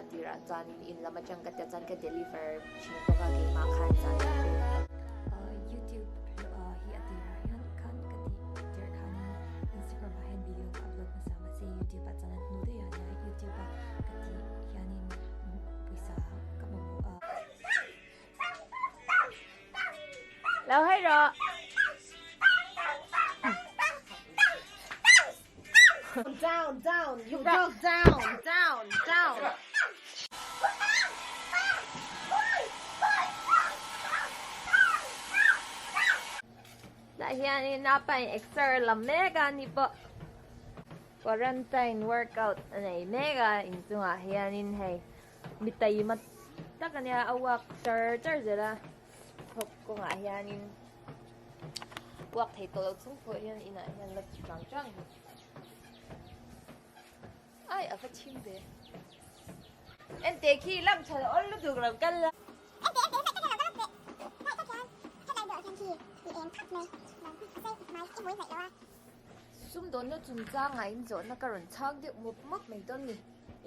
a tirah chuanin in lam atang ka tia chuan ka deliver thin bawk a keimah khan zan chu. Youtube hi a tirah hian khan ka tih tirh khanin Instagram ah hian video ka upload hmasa mahse youtube ah chuan a hnu daih a nia youtube a ka tih hianin pawisa ka mamawh a. Lo hawi rawh. Down down you dog down down down. Tah hianin a pain exer la mek a ni pawh quarantine workout a nei mek a inchungah hianin hei mi taima tak a nia a walk char char zel a thawk kawngah hianin walk thei tawh lo chung pawh hian inah hian la ti chang chang hi ai a va chim ve ente khi lam tha awl lutuk lo kal la. Sumdawnna chungchangah in zawhna ka rawn chhang deuh mawp mawp mai dawn ni.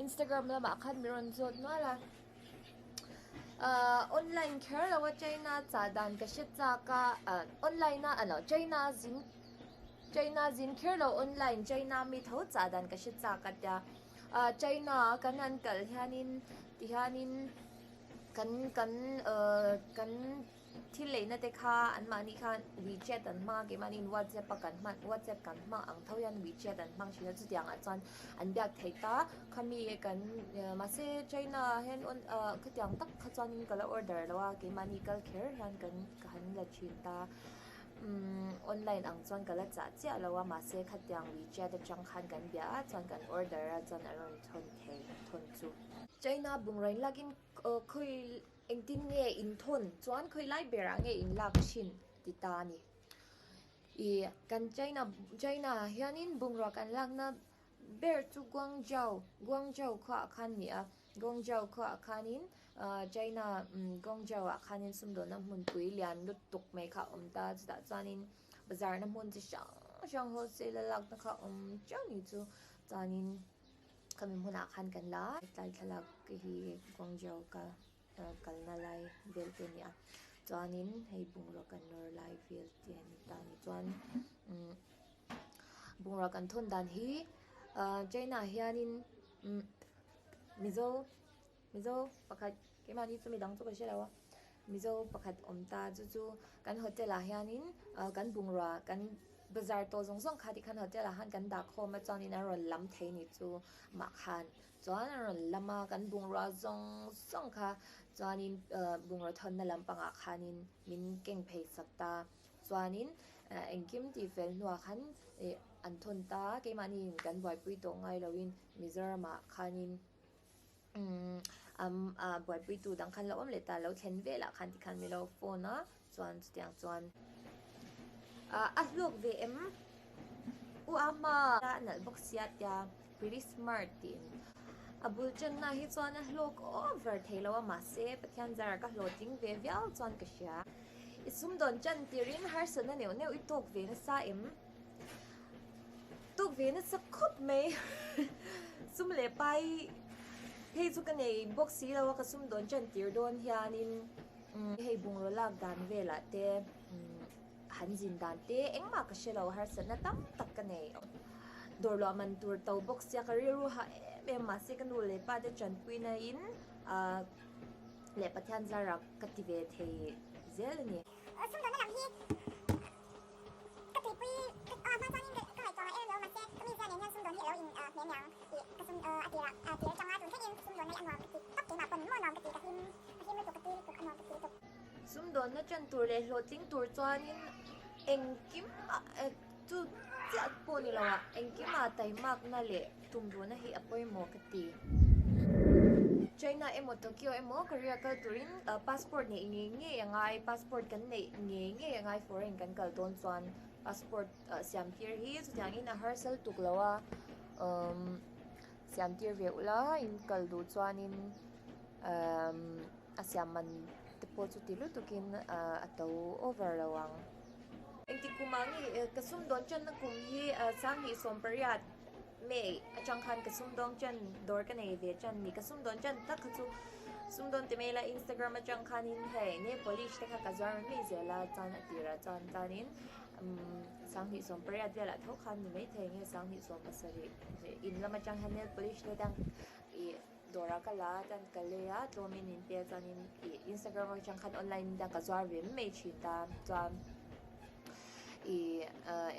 Instagram lamah khan mi rawn zawt nual a. Ahh online kher lo a China chah dan ka hre chak a, ahh online a a lo China zin China zin kher lo online China mi tho chah dan ka hre chak a tia. Ahh China a kan han kal hianin tihianin kan kan ahh kan thil leina te kha anmahni khan WeChat an hmang a keimahniin WhatsApp a kan hman WhatsApp kan hmang ang tho hian WeChat an hmang thin a chutiang ah chuan an biak theih ta khami kan mahse China ah hian ah khatiang tak kha chuanin ka la order lo a keimahni kal kher hian kan ka han la thin ta umm online ang chuan ka la chah chiah lo a mahse khatiang WeChat atang khan kan bia a chuan kan order a chuan a rawn thawn thei thawn chu. China bungraw in lakin khawi Engtin nge in thawn chuan khawi lai berah nge in lak thin ti ta a ni. I kan China China ah hianin bungrua kan lakna ber chu Guangzhou Guangzhou khuaah khan a ni a. Guangzhou khuaah khanin China Guangzhou ah khanin sumdawnna hmunpui lian lutuk mai kha a awm ta a chutah chuanin bazar na hmun chi hrang hrang wholesale a lakna kha a awm teuh ni chu chuanin Khami hmunah khan kan la a, tlai thlalak hi Guangzhou ka kalna lai vel te a ni a, chuanin hei bungrua kan nawr lai vel te a ni ta a ni chuan umm bungrua kan thawn dan hi ahh China ah hianin umm Mizo Mizo pakhat keimahni chu midang chu ka hre lo a Mizo pakhat awm ta chu chu kan hotel ah hianin ah kan bungrua kan bazar tawh zawng zawng kha tikhan hotel ah khan kan dah khawm a chuanin a rawn lam thei ni chu mah khan chuan a rawn lam a kan bungrua zawng zawng kha chuanin ah bungrua thawnna lampangah khanin min keng phei sak ta chuanin ah engkim tih fel hnuah khan ih an thawn ta keimahni in kan buaipui tawh ngai loin Mizoram ah khanin. Umm a buaipui tu dang khan lo awm leh ta lo thlen velah khan tikhan mi lo phone a chuan chutiang chuan a hlawk ve em u a hma a nalh bawk sia tia pretty smart tiin a bul channa hi chuan a hlawk over thei lo a mahse Pathian zara ka hlawhtling ve viau chuan ka hria i sumdawn chan tirin harsatna neuh neuh i tawk ve nasa em. Tuk ve nasa khawp mai sum leh pai phei chu ka nei bawk si lo a ka sum dawn tan tir dawn hianin hei bungraw lak dan velah te han zin dan te engmah ka hre lo harsatna tam tak ka nei dawr luah man tur to bawk sia ka rilru hah em em mahse ka nu leh pa te tanpui na in ah leh Pathian zara ka ti ve thei zel a ni. Sumdawnna lam hi Ka tuipui ka a hma chuanin ka ngaihtuah ngai em lo mahse ka mizia nen hian sumdawn hi a lo in hne niang tih ka sum a tirah a tir atanga tun thlengin sumdawn mai a nuam ka ti tawp keimah pawn maw nuam ka ti ka hlim ka hlim lutuk ka tui lutuk a nuam ka ti lutuk. Sumdawnna ṭan tur leh hlawhtling tur chuanin engkim chu chiah pawh ni lo ah engkima taimakna leh tumruhna hi a pawimawh ka ti. China emaw Tokyo emaw Korea kal turin passport neih ngei ngei a ngai, passport kan neih ngei ngei a ngai foreign kan kal dawn chuan passport siam tir hi chutiangin a harsal tuk lo a umm siam tir ve ula in kal duh chuanin umm a siam man te pawh chu ti lutukin a to over lo ang. Engtik kumah nge ka sumdawn channa kum hi 28. May atang khan ka sumdawng ṭan dawr ka nei ve ṭan ni. Ka sumdawn ṭan tak kha chu sumdawn ti mai ila Instagram atang khanin hei nail polish te kha ka zuar mai mai zel a chuan a tirah chuan chuanin umm sanghnih sawm pariat velah tho khan ni maithei nge sanghnih sawm pasarih in lam atang hian nail polish te dang ih dawrah ka la a chuan ka lei a tlawmin min pe a chuanin ih Instagram atang khan online in ka zuar ve mai mai thin ta chuan. Ih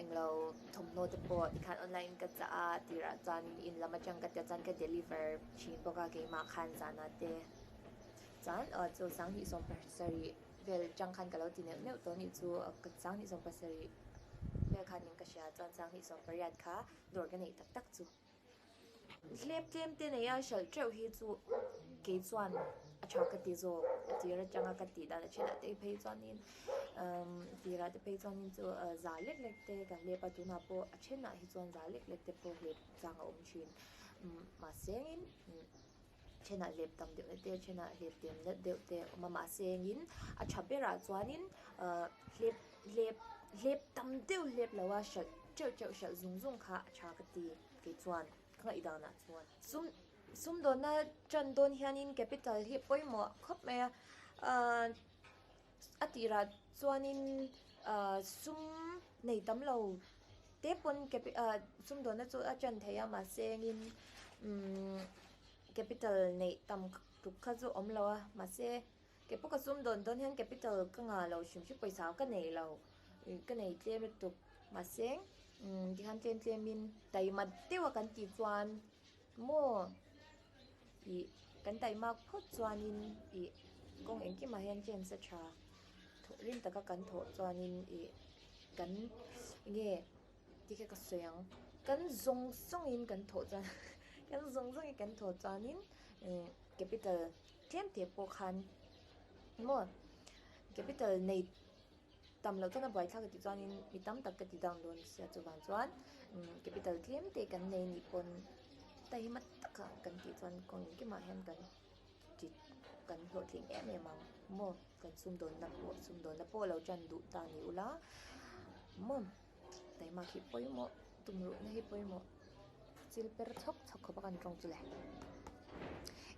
englo thawmhnaw te pawh tikhan online in ka chah a tirah chuan in lam atang ka tia chuan ka deliver thin bawk a keimah khan zana te chuan aw chu sanghnih sawm pasarih vel atang khan ka lo ti neuh neuh tawh anih chu sanghnih sawm pasarih vel khan in ka hria chuan sanghnih sawm pariat kha dawr ka neih tak tak chu. Hlep tlem te nei a hralh teuh hi chu kei chuan a tha ka ti zawk a tir atanga ka tih dan a thenah te phei chuanin umm tirah te phei chuanin chu za lek lek te ka hlep a tunah pawh a thenah hi chuan za lek lek te pawh hlep chang a awm thin mahse in thenah hlep tam deuh na te thenah hlep tlem deuh deuh te a awm a mahse in a tha berah chuanin ah hlep hlep hlep tam deuh hlep lo a hralh teuh teuh hralh zung zung kha a tha ka ti. Kei chuan ka ngaihdanah chuan sum sumdawnna tan dawn hianin capital hi pawimawh khawp mai a ahh a tirah chuanin ahh sum nei tam lo te pawn ahh sumdawnna chu a tan thei a mahse engin umm capital neih tam tluk kha chu a awm lo a mahse kei pawh ka sumdawn dawn hian capital ka ngah lo hrim hrim pawisa ka nei lo ka nei tlem lutuk mahse umm tikhan tlem tlem in taima deuh a kan tih chuan maw ih kan taimak phawt chuanin ih kawng engkimah hian chance a tha thawh rim taka kan thawh chuanin ih kan enge tikha ka sawi ang kan zawng zawngin kan thawh chuan kan zawng zawngin kan thawh chuanin ih capital tlem te pawh khan maw capital nei tam loh chuan a buaithlak ka tih chuanin mi tam tak ka ti down dawn sia chuvang chuan capital tlem te kan nei nih pawn taima taka kan tih chuan kawng engkimah hian kan ti kan hlawhtling em em ang maw kan sumdawnna pawh sumdawnna pawh lo tan duh ta ni ula maw taima khi pawimawh tumruhna hi pawimawh chil per chhawk chhawk khawp a kan tawng chu le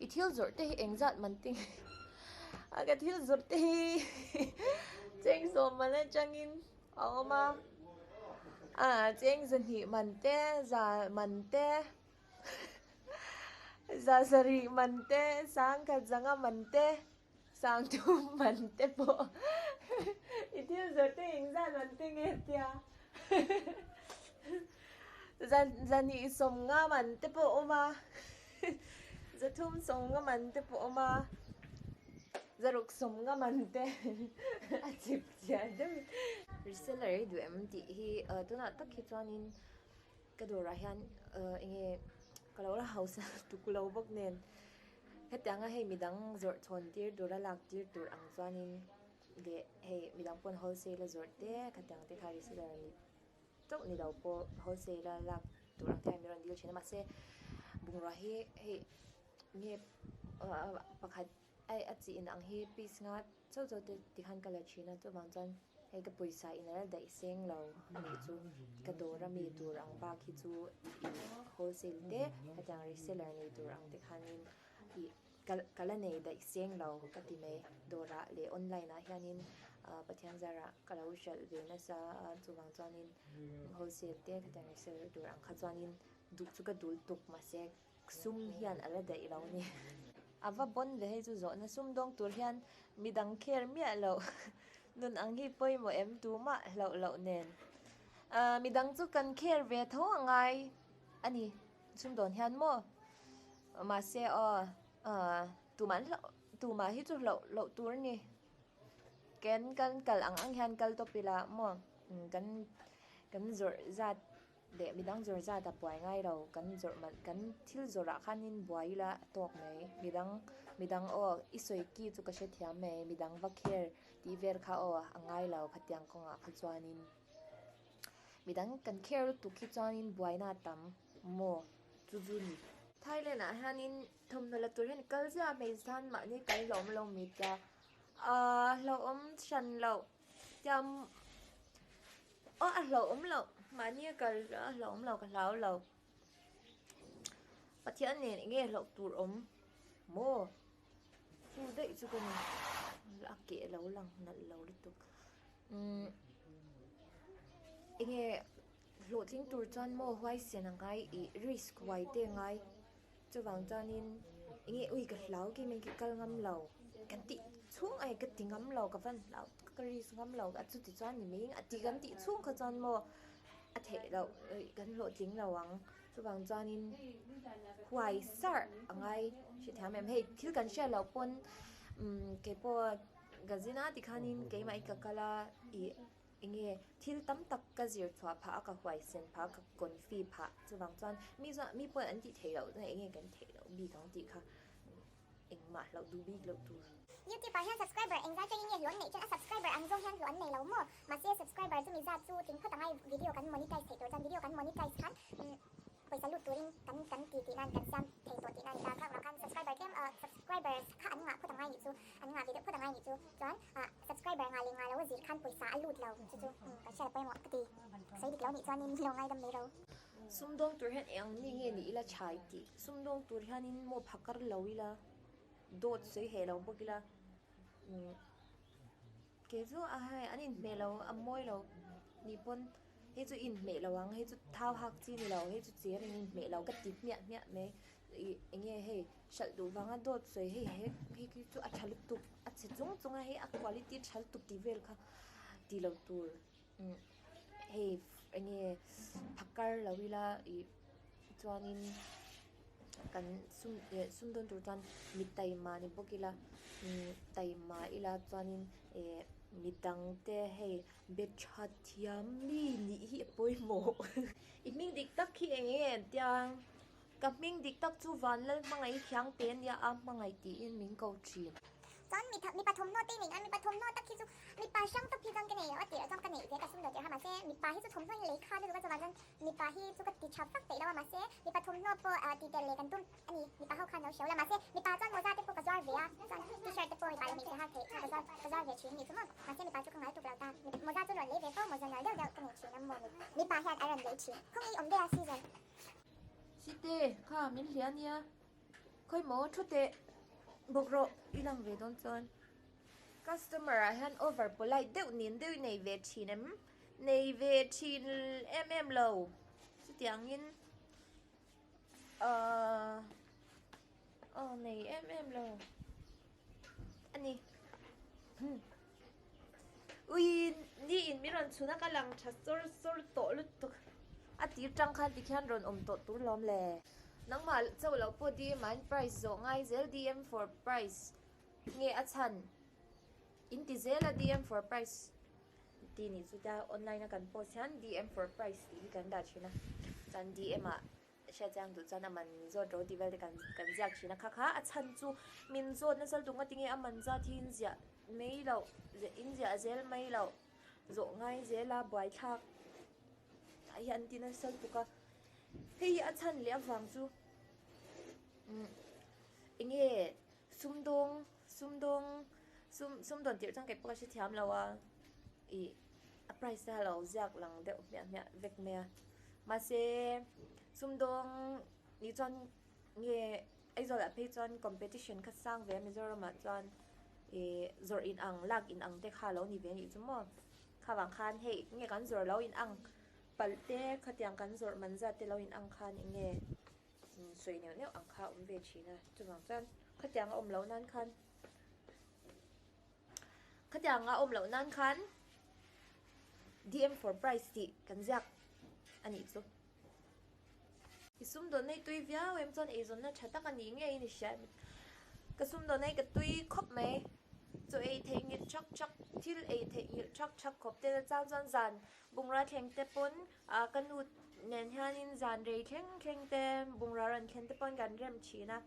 i thil zawrh te hi engzat man te nge a ka thil zawrh te hi cheng sawm man atangin a awm a ah cheng zahnih man te za man te za sarih man te sangkhat zanga man te sangthum man te pawh i thil zawrh te engzat man te nge tia Zahnih sawmnga man te pawh a awm a, zathum sawmnga man te pawh a awm a, zaruk sawmnga man te a chip chiah deuh. Reseller i duh em tih hi tunah tak hi chuanin ka dawrah hian eng nge ka lo la hausa tuk lo bawk nen hetianga hei midang zawrh chhawn tir tura lak tir tur ang chuanin leh hei midang pawn wholesale a zawrh te khatiang te kha reseller a ni. Chauh ni lo pawh wholesale a lak tur ang te hian min rawn dil thin a mahse bungrua hi hei nge pakhat ai a chi in ang hi piece nga chauh chauh te tikhan ka la thin a chuvang chuan hei ka pawisa in a la daih seng lo a nih chu ka dawr a mi tur ang bak hi chu ih wholesale te hetiang reseller nei tur ang te khanin ih. Ka la nei daih seng lo ka ti mai. Dawrah leh online ah hianin Pathian zarah ka lo hralh ve nasa a, chuvang chuanin wholesale te khatiang resale tur ang kha chuanin duh chu ka dul tuk mahse sum hian a la daih lo a ni. A va bawn ve hei chu zawhna sum dawng tur hian midang care miah loh nun ang hi pawimawh em tumah hlauh loh nen midang chu kan care ve tho a ngai a ni sumdawn hian maw. Mahse aw ah tumah an hlauh tumah hi chu hlauh loh tur a ni ken kan kal ang ang hian kal tawp ila maw kan kan zawrh zat leh midang zawrh zat a buai ngai lo kan zawrh man kan thil zawrh ah khanin buai ila a tawk mai midang midang aw i sawi ki chu ka hrethiam mai midang va care tih vel kha aw a ngai lo khatiang kawngah kha chuanin midang kan care lutuk hi chuanin buaina a tam maw. Chu chu ni. Thailand ah hianin thawmhnaw la tur hian kal ziah a hmeichhe tan mahni kal hlauhawm lo mi tia ahh hlauhawm hran loh tia aw a hlauhawm loh mahni a kal a hlauhawm lo ka hlau lo. Pathian nen enge hlauh tur awm maw? Chu daih chu ka ni. A keh lo lang nalh lo lutuk. Umm enge hlawhtling tur chuan maw huaisen a ngai ih risk huai te a ngai. Chuvang chuanin enge ui ka hlau kim in kal ngam lo kan tih chhung ai ka ti ngam lo ka van hlau ka risk ngam lo a chuti chuan ni mai a ti kan tih chhung kha chuan maw a theih loh kan hlawhtling lo ang chuvang chuanin huai sarh a ngai hrethiam em hei thil kan hriat loh pawn umm keipawh ka zin a tikhanin keimah hi ka kal a ih. Enge thil tam tak ka zir chhuah phah a, ka huaisen phah a, ka confi phah. Chuvang chuan mi chuan mi pawh an tih theih loh chuan enge kan theih loh bik ang tih kha engmah hlauh duh bik loh tur. Youtube ah hian subscriber engzat changin nge hlawh an neih chuan a subscriber ang zawng hian hlawh an nei lo maw? Mahse subscriber chu mi zat chu tling phawt angai video kan monetize theih tur chuan video kan monetize khan Pawisa lut turin kan kan ti tih nan kan siam thei tawh tih nan ta kha vang khan subscriber tlem ah subscribers kha an ngah phawt angai nih chu an ngah ve deuh phawt angai nih chu chuan ah subscriber ngah leh ngah lo a zir khan pawisa a lut lo chu chu umm kan hriat a pawimawh ka ti sawi dik lo nih chuanin lo ngaidam mai ro. Sumdawng tur hian eng mi nge ni ila chhai tih sumdawng tur hianin maw phakar lo ila dawt sawi heh lo bawk ila umm Kei chu a hei an inhmeh lo a mawi lo nih pawn hei chu inhmeh lo ang hei chu thau hak chi ni lo hei chu cher in inhmeh lo ka ti hmiah hmiah mai ih eng nge hei hralh duh vanga dawt sawi hei he hei khi chu a tha lutuk a chhe chung chung a hei a quality tha lutuk tih vel kha tih loh tur umm hei eng nge phakar lo ila ih chuanin kan sum eh sumdawn tur chuan mi taima ni bawk ila umm taima ila chuanin eh midang te hei be tha thiam mi nih hi a pawimawh i hming dik tak hi eng nge tia ka hming dik tak chu Vanlal hmangaih thiang te ania a hmangaih tiin min ko thin. Chuan mi mipa thawmhnaw te nei a, mipa thawmhnaw tak hi chu mipa hrang tawp hi chuan ka nei lo a tirah chuan ka neih ve ka sum lo tirh kha mahse mipa hi chu thawmhnaw in lei kha lutuk a chuvang chuan mipa hi chu ka ti tha vak peih lo a mahse mipa thawmhnaw pawh ti tel leh kan tum a ni mipa ho khan lo hreu la mahse mipa chuan mawza te pawh ka zuar ve a chuan t-shirt te pawh mipa leh hmeichhe hak theih chuan ka zuar ka zuar ve thin a ni chu maw mahse mipa chu ka ngal tuk lo ta mawza chu rawn lei ve fo mawza nal deuh deuh ka nei thin a maw mipa hian a rawn lei thin khawnge i awm daih a season. Site kha min hlia nia. Khawi maw thu teh bawk rawh i lang ve dawn chuan customer ah hian over polite deuh nen deuh i nei ve thin em nei ve thin em em lo chutiangin ahh aw nei em em lo a ni ui ni in min rawn chhun a ka lang tha sawr sawr tawh lutuk a tir tang khan tikhian rawn awm tawh tur lawm le. Nangmah chauh loh pawh DM ah in price zawh ngai zel DM for price nge a chhan in ti zel a DM for price tih nih chu tia online a kan post hian DM for price tih hi kan dah thin a chuan DM ah Hriat chiang duh chuan a man zawt ro tih vel te kan kan ziak thin a kha kha a chhan chu min zawt nasa lutuk nga tinge a man zat hi in ziah mai loh in ziah zel mai loh zawh ngai zel a buaithlak ah hian an ti nasa lutuk a hei hi a chhan leh avang chu umm enge sumdawng sumdawng sum sumdawn tirh chuan keipawh ka hrethiam lo a ih. A price te a lo ziak lang deuh hmiah hmiah vek mai a mahse sumdawng nih chuan nge Aizawl ah phei chuan competition kha sang ve a Mizoram ah chuan ih zawrh in ang lak in ang te kha a lo ni ve anih chu maw kha vang khan hei nge kan zawrh lo in ang palh te khatiang kan zawrh man zat te lo in ang khan eng nge sawi neuh neuh ang kha a awm ve thin a chuvang chuan khatiang a awm loh nan khan. Khatiang a awm loh nan khan DM for price tih kan ziak a nih chu. I sumdawnna hi tui viau em chuan eizawnna tha tak a nih ngei in i hria em? Ka sumdawnna hi ka tui khawp mai. Chaw ei theih ngilh thak thak, thil ei theih ngilh thak thak khawp te chang chuan zan bungrua thleng te pawn ah ka nu nen hianin zan rei thleng thleng te bungrua rawn thlen te pawn kan rem thin a.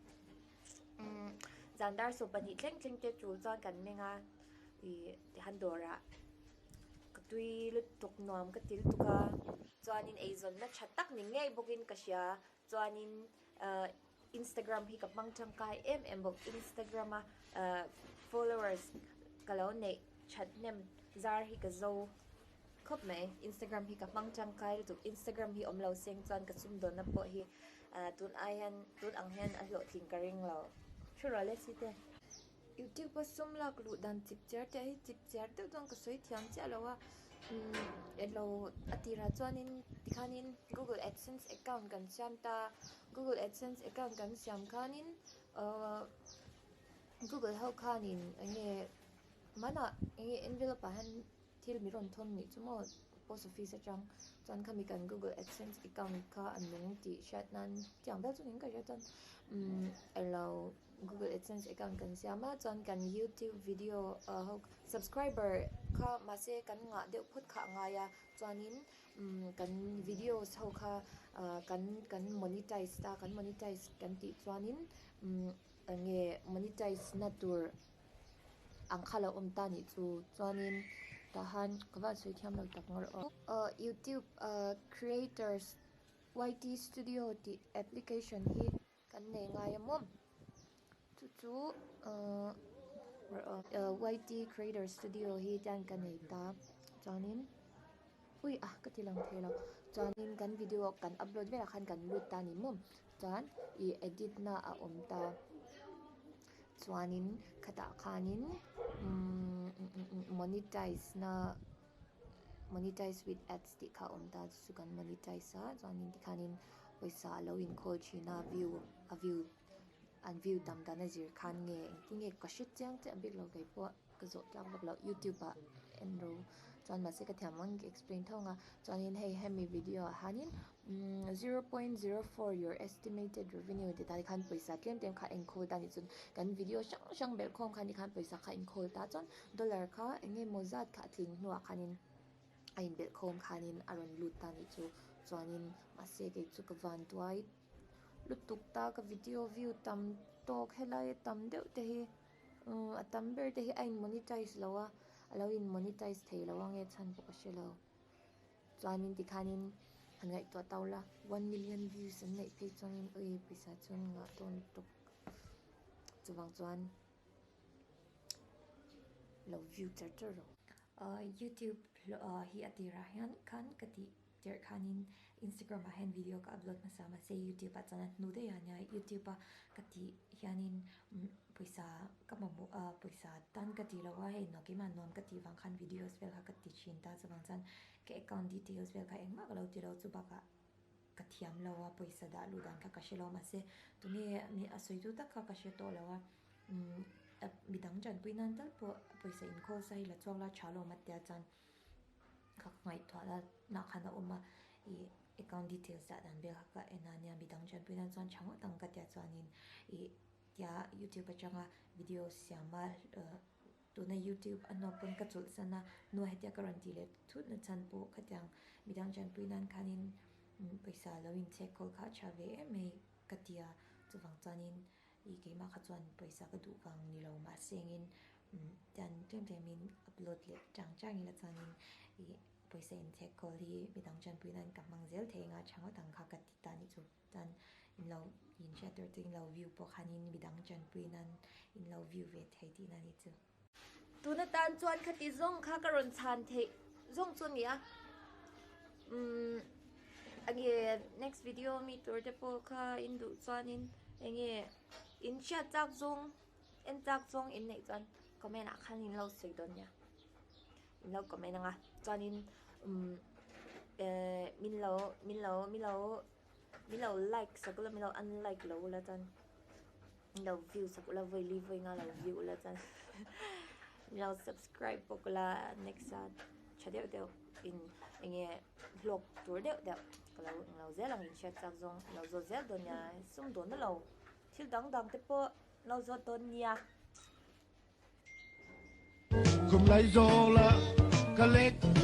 Umm zan dar sawm pahnih thleng thleng te tul chuan kan meng a ih tihan dawrah ka tui lutuk nuam ka ti lutuk a chuanin eizawnna tha tak ni ngei bawkin ka hria chuanin ahh instagram hi ka hmang tangkai em em bawk instagram a ahh followers ka lo neih that hnem zar hi ka zo khawp mai instagram hi ka hmang tangkai lutuk instagram hi awm lo seng chuan ka sumdawnna pawh hi. Tun ai hian tun ang hian a hlawhtling ka ring lo. Thu rawh le si te. YouTube a sum lak luh dan chip chiar te hi chip chiar deuh chuan ka sawi thiam chiah lo a elo a tirah chuanin tikhanin Google AdSense account kan siam ta Google AdSense account kan siam khanin ahh Google ho khanin eng nge hmanah eng nge envelope ah hian thil mi rawn thawn nih chu maw post office atang chuan khami kan Google AdSense account kha a nung tih hriat nan tiang vel chu niin ka hria chuan umm elo Google AdSense account kan siam a chuan kan YouTube video ah ho subscriber kha mahse kan ngah deuh phawt kha a ngai a chuanin umm kan videos ho kha ah kan kan monetize ta kan monetize kan tih chuanin umm eng nge monetize na tur. Ang kha lo awm ta nih chu chuanin tah han ka van sawi thiam lo tak ngawr aw. Aw youtube ah creators yt studio tih application hi kan nei ngai a maw chu chu ahh yt creator studio hi tian ka nei ta chuanin ui ah ka ti lang thei lo chuanin kan video kan upload velah khan kan lut ta ni maw chuan ih edit na a awm ta. Chuanin khatah khanin monetize na monetize with ads tih kha a awm ta chu chu kan monetize a chuanin tikhanin pawisa a lo inkhâwl ṭhin a view a view an view tam dan a zir khan nge engtin nge ka hre chiang chiah bik lo kei pawh. Ka zawh tlak vak loh youtube ah en ro chuan mahse ka thiam ang ka explain tho ang a chuanin hei hemi video ah hianin 0.04 your estimated revenue tih tah khan pawisa tlem tlem kha a inkhawl ta a nih chuan kan video hrang hrang belh khawm khan tikhan pawisa kha a inkhawl ta chuan dollar kha eng nge maw zat kha a tling hnuah khanin a inbelh khawm khanin a rawn lut ta a nih chu chuanin mahse kei chu ka van tuai lutuk ta ka video view tam tawk helai a tam deuh te hi. Umm a tam ber te hi a in monetize lo a a lo in monetize thei lo ang e chhan pawh ka hre lo chuanin tikhanin han ngaihtuah tau la one million views an neih phei chuanin ui pawisa chuan ngah dawn tawp chuvang chuan lo view char char rawh. Ahh youtube hi a tirah hian khan ka tih Tirh khanin Instagram ah hian video ka upload hmasa mahse YouTube ah chuan a hnu daih a nia YouTube a ka tih hianin pawisa ka mamawh a pawisa tan ka tih loh a hei nuam keimah nuam ka tih vang khan videos vel kha ka ti thin ta chuvang chuan ka account details vel kha engmah ka lo ti lo chu bakah ka thiam lo a pawisa dah luh dan kha ka hre lo mahse tunge a sawi tu tak kha ka hre tawh lo a midang tanpui nan tal pawh pawisa inkhawl sa hi la chhuak la tha lo a tia chuan. Ka ngaihtuah la nah khan a awm a ih account details dah dan vel kha ka en a nia midang tanpui nan chuan tha ngawt ang ka tia chuanin ih tia youtube atanga video siam a tuna youtube a hnuah pawn ka chawlh san a hnuah hetia ka rawn tih leh thut na chhan pawh khatiang midang tanpui nan khanin pawisa lo inchhek kawl kha a tha ve em mai ka tia chuvang chuanin ih keimah kha chuan pawisa ka duh vang ni lo mahse engin Tian tlem tlemin upload leh chang chang ila chuanin ih pawisa inchhek kawl hi midang tanpui nan ka hmang zel thei anga tha ngawt ang kha ka ti ta anih chu. Chuan in lo in hriat tur chu in lo view pawh khanin midang tanpui nan in lo view ve thei tihna anih chu. Tun atan chuan khati zawng kha ka rawn chhan theih zawng chu a ni a, umm enge next video mi tur te pawh kha in duh chuanin enge in hriat chak zawng. En chak zawng in neih chuan comment ah khan in lo sawi dawn nia in lo comment anga chuanin umm eh min lo min lo min lo min lo like sak ula min lo unlike lo ula chuan min lo view sak ula vawi li vawi nga lo view ula chuan min lo subscribe bawk ula next a tha deuh deuh in enge hlawk tur deuh deuh ka lo englo zel ang in hriat chak zawng lo zawt zel dawn nia sumdawn na lo thil dang dang te pawh. Lo zawt dawn nia. Kum lai zawl ah ka let.